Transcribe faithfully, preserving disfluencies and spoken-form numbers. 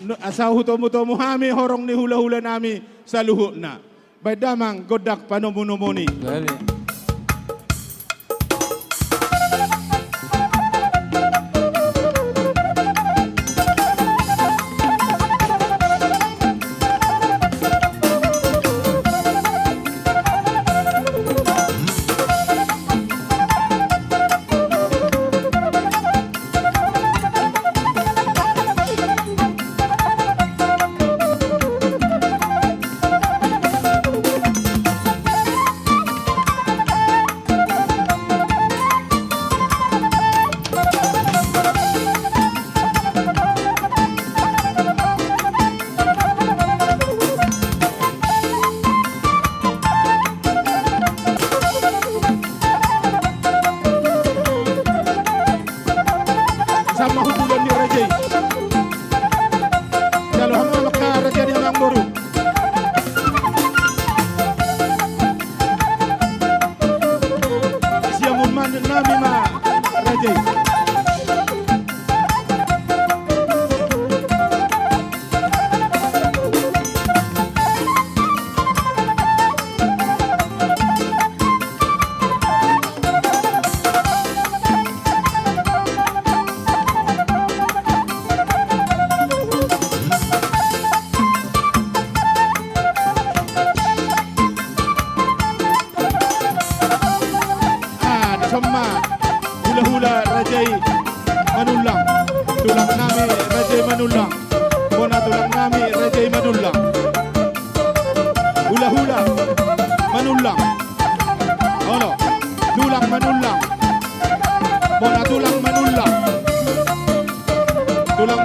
no-, asa hutomutomu hami horong ni hulahulanami saluhutna. Baen damang gondang panomunomuni. Baik. Sama hubungan ni raja i. Jalo hamu ma angka raja ni amangboru. Siamun ma nami ma raja i. Ah, dison ma hulahula raja i Manullang. Tulang nami raja i Manullang. Bona tulang nami raja i Manullang. Hulahula Manullang. Olo, tulang Manullang. Bona tulang Manullang. Tulang